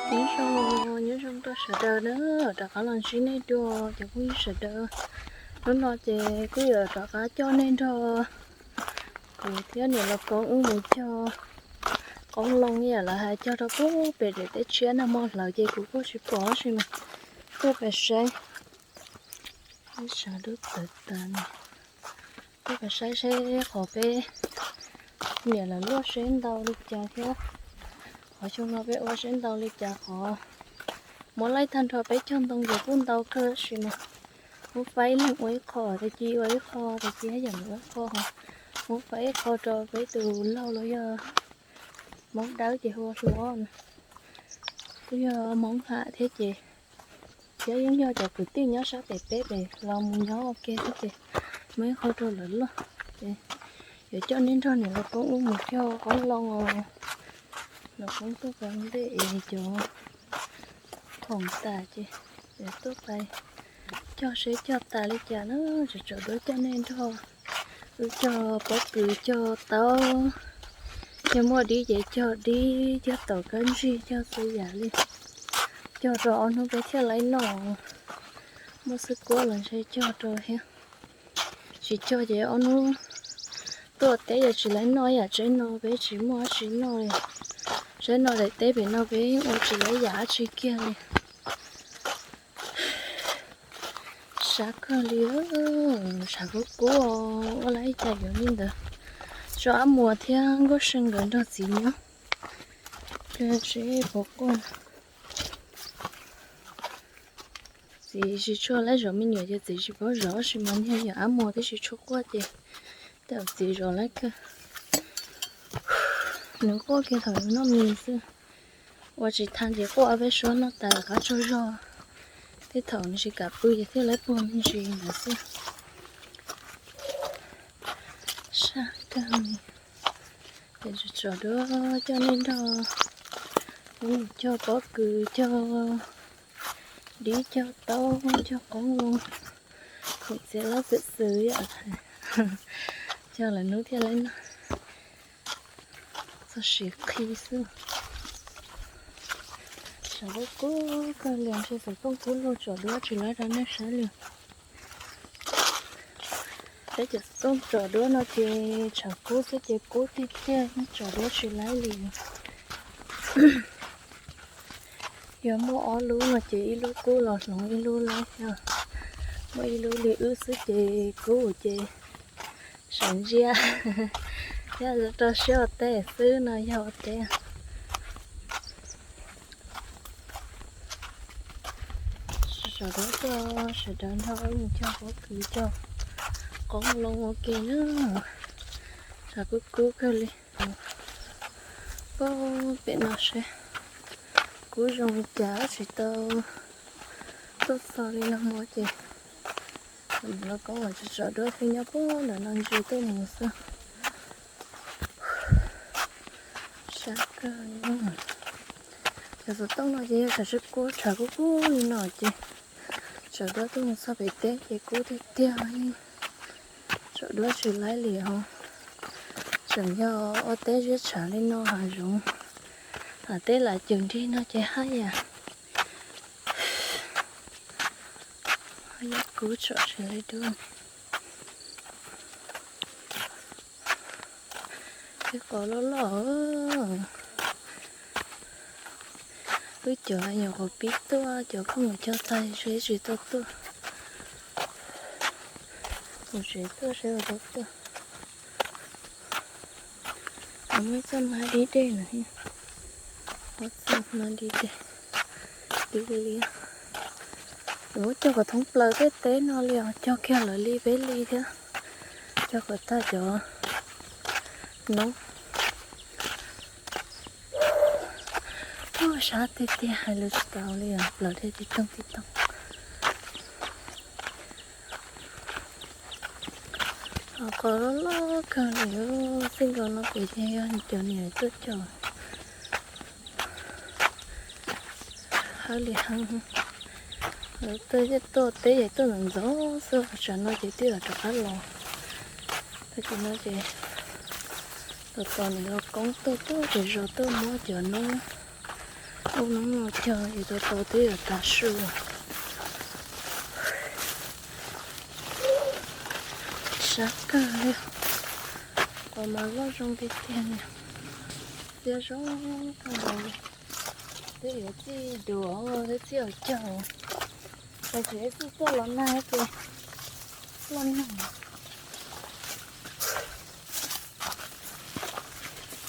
Nyob zoo, nyob zoo rau sawv daws na, rov qab los ntsib nej dua cov phooj ywg sawv daws. Hnub no ces kuj yuav rov qab coj nej nrog kuv thiab niam laus Koob wb mus cog qoob loo, yam lawv hais cog rau pem daim teb tshiab nag hmo hlawv ces kuv kuj tsis pom tab sis mas tuaj pem saib, sab dub tawv tas no. Tuaj pem saib seb qhov peb niam lawv luaj seb ntau li cas thiab qhov xyoo no peb ua seb ntau li cas. Qhov muab laij tag nrho peb cog ntoo ces kuj ntau kawg tab sis mas muab faib ib leeg ua ib qho, tab sis ua ib qho, tab sis haj yam ua ib qho, muab faib ib qho rau peb tus laug los yog Hmoob Dawb ces hu ua Hluas na, kuj yog Hmoob Ham thiab ces thiab yeej yog cov kwv tij nyob sab pem peb pem los mus nyob ua ke thiab ces muab ib qho rau lawv luaj. Ces yuav coj nej nrog niam laus Koob wb mus cog qoob loo os. Laus Koob tuaj kav ntej es cov khoom tas ces yuav tuaj pais cog seb cog tas li cas na, tsam tsam duab coj nej nrog wb cog pob kws cog taub, yog muaj dib ces cog dib, cog taum kab ntsig, cog txhua yam li, cog rau ob hnub peb thiaj laib noj. Muaj xwb kuab los ntshe cog rau thiab. Tsis cog ces ob hnub tuaj teb yog tsis laib noj yam tseeb no peb tsis muaj dab tsi noj li. Tseeb no daim teb pem no peb ua tsis laib yam dab tsi kiag li. Sab kawg li, tshav kub kub, ua laib cas yuav li ntawd. Tso Ab Muas thiab Nkauj See nkawd nrog txiv nyob. Seb puas quaj. Txiv tsis tshua laib zov me nyuam ces txiv tsis paub zov tab sis mas niag yog Ab Muas twb tsis tshua quaj ces tej zaum txiv zov laib kawg. Nws quaj kiag thaum nws noj mis xwb, ua tsis tau ces quaj peb suab noj tas rov qab tsaug zog. Tej thaum nws tsis kam pw ces thiaj laib puag me ntsis ntawd xwb. Sab kawg li. Ces tso duab coj nej nrog wb mus cog pob kws, cog dib, cog taub, cog qoob loo, khoom txiav lab txiav xwm yom. Cog lawm hnub thiaj laib noj. Txog siav qhi xwb. Tshav kub kub kawg li, ntshe xov tooj kub lug tso duab tsis laib rau nej saib li. Peb cov xov tooj tso duab no ces tshav kub xwb ces kub tiag tiag, tso duab tsis laib li. Yog muaj ob lub no ces ib lub kub los hloov ib lub laib thiab, muaj ib lub li wb xwb ces kub ces sawv ntsia thiab rau siab ua teb xwb no yog ua teb. Sawv daws tuaj, sawv daws nrog wb mus cog pob kws cog qoob loo ua ke na. Tshav kub kub kawg li. Pom pem no seb kub zoo li cas, tsis tau tuaj txog li no hmo ces los koob uas tsis tso duab thiab nyob pem ntawm no ntsis tuaj mus xwb. Sab kawg li. Cov xov tooj no ces yog tshav kub kub, tshav kub kub li no ces tso duab tuaj mus txog pem teb ces kub tiag tiag, tso duab tsis laib li ho. Tseem yog ua teb ziab tshav li no hav zoov, hav teb lam cws nrig no ces haj yam, haj yam kub tso tsis laib duab. Tej qos loj loj. Wb cov nyuam qhuav pib tuaj, cov phooj ywg cog tag seb tsis tau tuaj. Mus tsev tuaj seb tau tuaj. Muaj ib txoj hmab dib dej no, ob txoj hmab dib dej. Dib li li. Muab cog kom thoob plaws tej teb no li os, cog kiag lawv li peb li thiab. Cog kom tag cov noob. Ub, sab tiag tiag hais lus tsis tau li os, plaws dej tib toog tib toog. Qos loj loj kawg li, txij nkaus no pem ces yog cov niam tuaj cog. Hawb li heev. Tuaj tuaj teb ces tuaj ntxov ntxov xwb, tsam no ces twb rov qab los. Tag kis no ces tos tos niam laus Koob tuaj, tuaj ces zos tuaj muab cov noob Ub, hnub no cog es tau tau twb yuav tav su. Sab kawg li. Qhov mas loj zoo tiag tiag li. Txiaj zoo kawg nkaus li. Twb yuav txij duav, twb txij ua cog. Mas tseem txij tuaj los nag ces loj nag.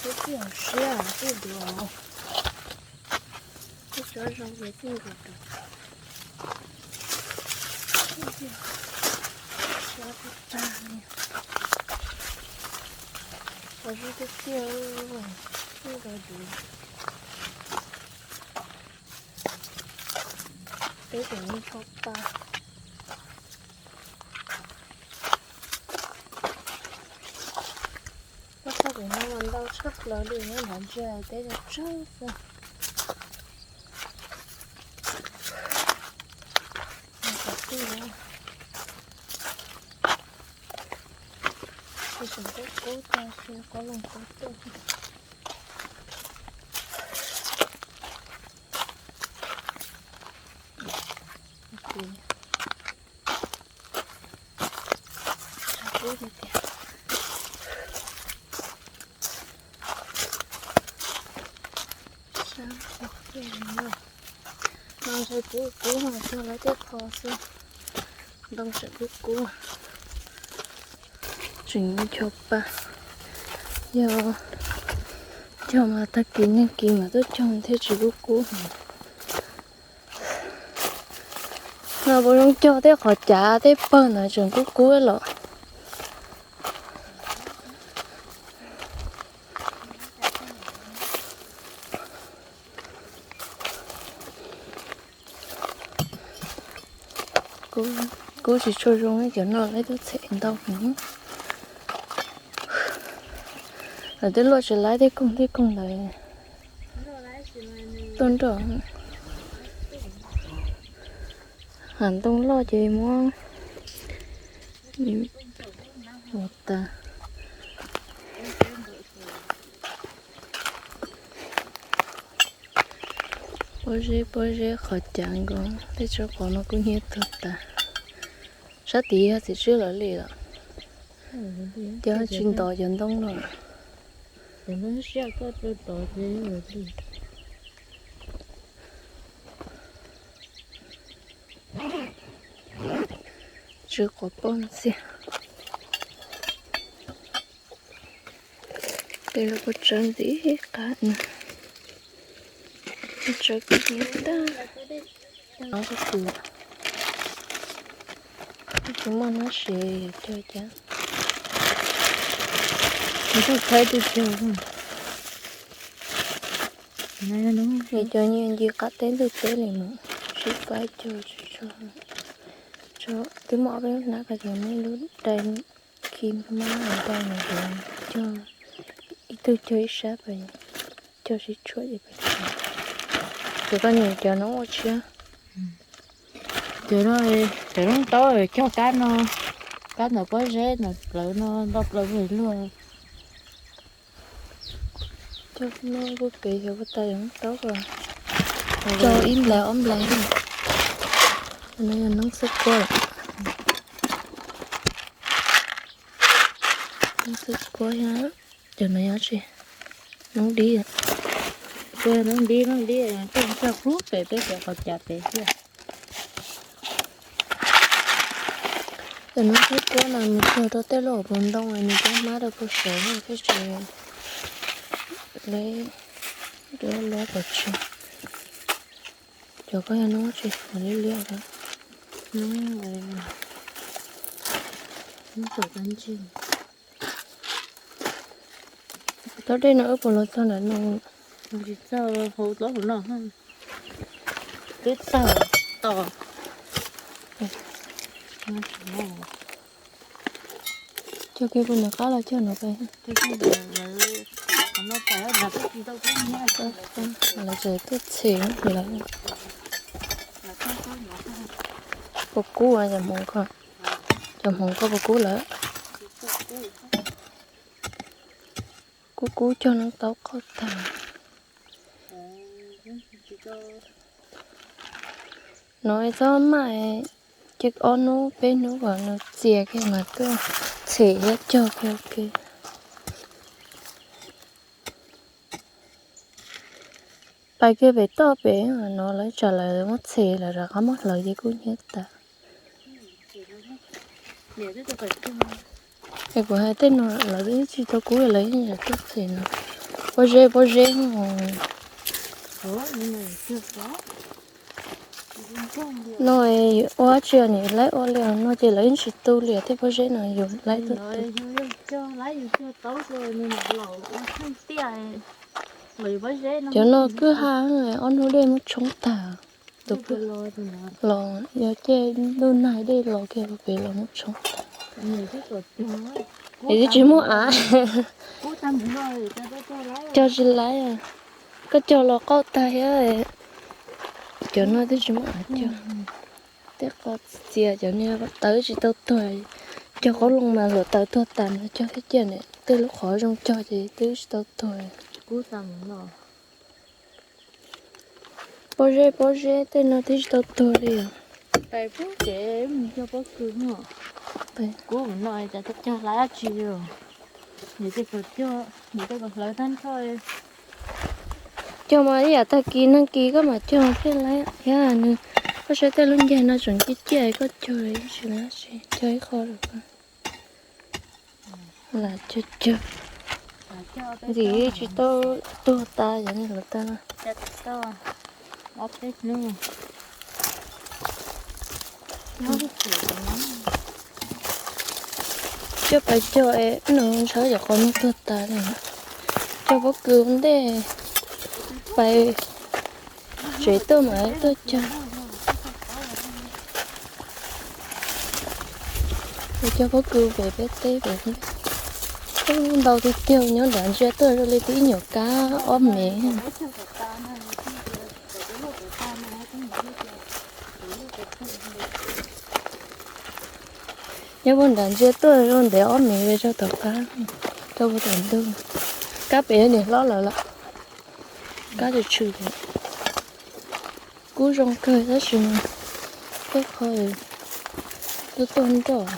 Twb txij hauv siab txij duav. Twb tsob zoo ces txij nkaus duav. Sab tag tag li. Qhov zoo tiag tiag, txij nkaus duav. Peb cov ntsho pa. Koj txhob pem no mas ntau tshaj plaws li, nyob nrad ntsia teb tsawg xwb. Tus seem kub kub tag, qhov looj kub tuaj. Sab tiag li no. No ntshe kub kub mas cog lawv tej qho xwb. Ntoo tseem kub kub. Tseem ncho pa. Yog cog mas tag kis neeg kis mas tuaj cog thiaj tsis kub kub. No puas zoo cog tej qhov cav tej pawg ntawd tseem kub kub los. Kub tsis tshua zoo, cov no lawv tuaj txhem ntau heev. Lawv twb luaj tsis laib tej koog tej koog ntawd tuaj nrog. Hav ntoo loj ces muab ua tas. Pob zeb pob zeb qhov cav nkaus, tej tsob qos no kuj hnyiab tuag tas. Sab tid yog txiv tswb lawv li lawm, cov tsis ntos cov ntoo no. Tsw quav poj ntxiag. Tej lub pob tsawb ntxim qab no, pob tsawb kub hnyiab tag. Tsis muaj hnab sev yuav cog cas. Ntuj thaib twb cog. Nws cog nyiaj ncig qab teb ntug teb li mus, sib faib cog tsis tshua, twb muaj ob peb lub hnab ko ces muaj ib lub dai khi mab dai mus cog, ib tug cog ib sab pas, cog sib tshuam ces pas. Ces koj nyiam cov noob ua tshiab. Cov no, cov noob taub cog kab no, kab ntawm pob zeb ntawm plawv no nto plaws luag. Cog no kuj pem xyov puas tas yog noob taub os. Cog ib nplais ob nplais. No yog noob xwb kuab. Noob xwb kuab thiab. Cov no yog tsi? Noob dib. Kuj yog noob dib, noob dib, cog pub pem peb cov qhov cas pem thiab. Cov noob xwb kuab no mus cog rau tej lub hauv paus ntoo nws cab hmab rau puag saud thiab tsis, leb, leb pov tseg. Cov koj yog noob tsi, liab liab. Taub dej no wb puas los txog ntawm no? Tsis txog hauv tsob hauv no. Twb txog tos. Cog kiag puag nram qab los cog no pem. Lawv tseem tuaj txhem lawm. Puas kub cov hmoov ko, cov hmoov ko puas kub lawm? Kub kub cog noob taub qoj tag. No txhob maj, ces ob hnub peb hnub kom nws txias kiag mas tuaj txhem thiab cog kiag ua ke. Pais kiag pem toj pem no lawv tsam lawv muab txhem lawm rov qab muab hlawv ces kuj hnyiab tas. Es kuv hais tej no lawv twb tsis tau kub lawv yeej tuaj txhem no. Pob zeb pob zeb no. Ua dab tsi niam laib ua li no ces lawv yeej tsis tu li tej pob zeb no yus laib tuaj tu. Cov no kwj ha ob hnub dej muab tshoob tag. Tus los yog caij ntuj nag dej los kiag pem los muab tshoob tag. Es twb tsis muaj av, cog tsis laib. Koj cog los qaug tag thiab. Cov no twb tsis muaj av cog. Tej qos txias cov niag tawv tsis tau tuag, cog qoob loo mas hluav taws tuag tas mas cog thiab ciaj ne, tej lub qhov zoo cog ces twb tsis tau tuag. Pob zeb pob zeb tej no twb tsis tau tuag li os. Cog mas ib yam tag kis nag kis koj mam cog thiaj laib thiab nws. Koj saib tej lub ncaig no tseem ciaj ciaj koj cog ib tsis laib tsis cog ib qho lawm. Lam cog cog ntxim tsis tau tuag tas yog hluav taws no. Coj pais cog es no ntshai cov qos muag tuag tas li. Cog pob kws ua ntej, pais tsev tuaj mam tuaj cog. Cog pob kws pem peb teb pem ntej. Ntau tiag tiag, nyob nram ntsia tuaj zoo li tib nyuam kab ob mev. Nyob puag nram ntsia tuaj zoo ntev ob mev li rau tom qab, rau puag tom ntug. Kab pem niam hlob lawm lawm, kab tshwm tshwm li. Kub zoo kawg tab sis mas tej qho tuaj tuaj nroj.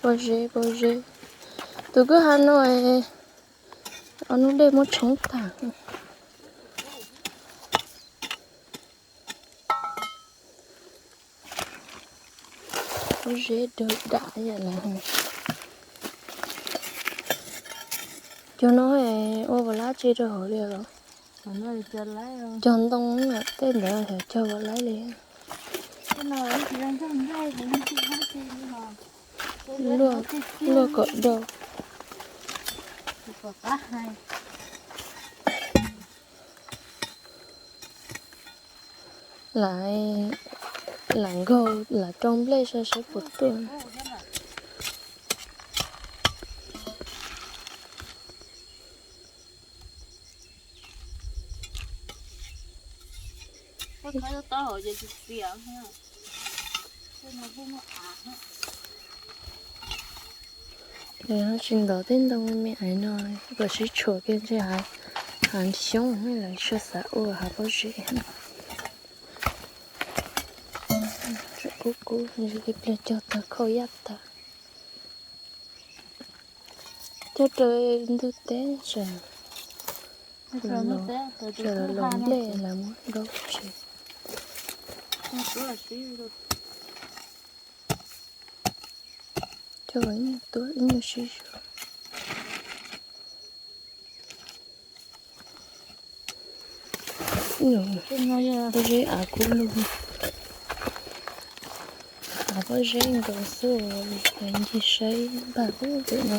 Pob zeb pob zeb, tus kwj ha no es ob hnub dej muab tshoob tag. Pob zeb dawb dam ib yam lawm. Cov no ua puas lab tsi rau hauv li los? Cog ntoo tej ntawd cog puas laib li. Luaj kom dau. Lam nkaug lam rau nplej saib saib puas tuaj. Tsis ntov tej ntoo me me aiv no kom sib tshuam kiag ntshe hav xyoob lawv tsis xav ua hav pob zeb. Kub kub ib pliag cog tag khau yaj tag. Cog rau ntug teb tsam los nplej los muab nrau tsev. Cog ib nyuag tuab ib nyuag sib zog. Pob zeb av kub lug. Av pob zeb nkaus xwb, ncig saib npaj pem no.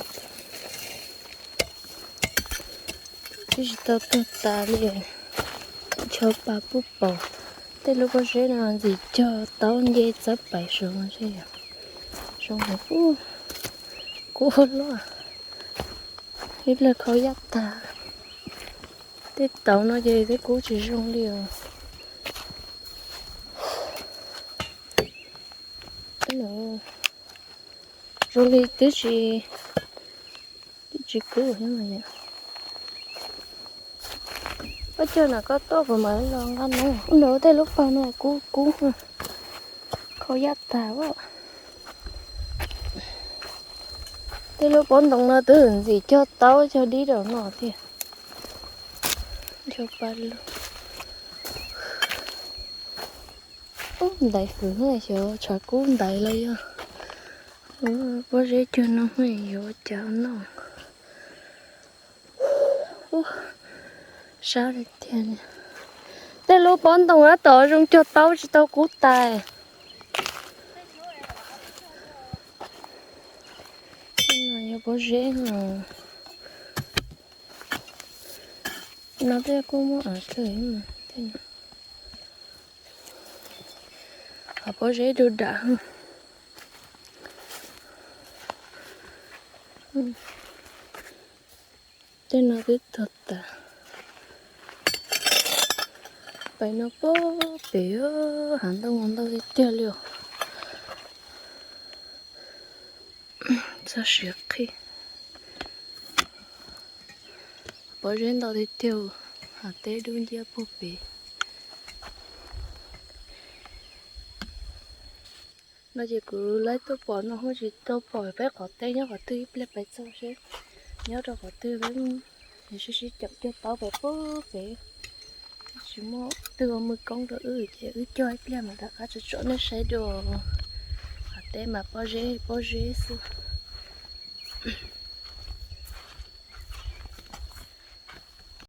Twb tsis tau tuag tas li. Ncho pa pub paus. Tej lub pob zeb no ntxim cog taub nce txawb pais saud no. Zoo kub luaj. Ib pliag khau yaj tag. Tej tauv no ces tej kub tsis zoo li os. Zoo li twb tsis, twb tsis kub thiab mas. Koj cog no koj tuaj kuv mam los nqa no. Ub, nws tej lub pag no kub kub, kho yaj tag. Tej lub pob ntoo no twb ntxim cog taub cog dib rau no tiag. Cog pa lug. Ub, ntaiv fwv xyov tshav kub ntaiv los yog pob zeb cog no yuav ua cas noj. Sab li tiag. Tej lub pob ntoo ab tom zoo cog taub tsis tau kub tas. Yog pob zeb no. No tej kuj muaj av kawg. Tej no, qhov pob zeb dub dam. Tej no twb tuag tas. Pem no pob pem hav ntoo ntau tiag tiag li os. Txog siav qhib. Pob zeb ntau tiag tiag, hav teb dub nciab puag pem. No ces kuv laib tuaj pom no, tsis tau pom peb qhov teb nyob qhov twg, ib pliag peb txog seb nyob rau qhov twg. Peb sib sib caum cog taub pem puag pem. Tsis muaj twg ua mws koob rau wb ces wb cog ib pliag mas rov qab tso tsom nej saib dua. Qhov teb mas pob zeb pob zeb xwb.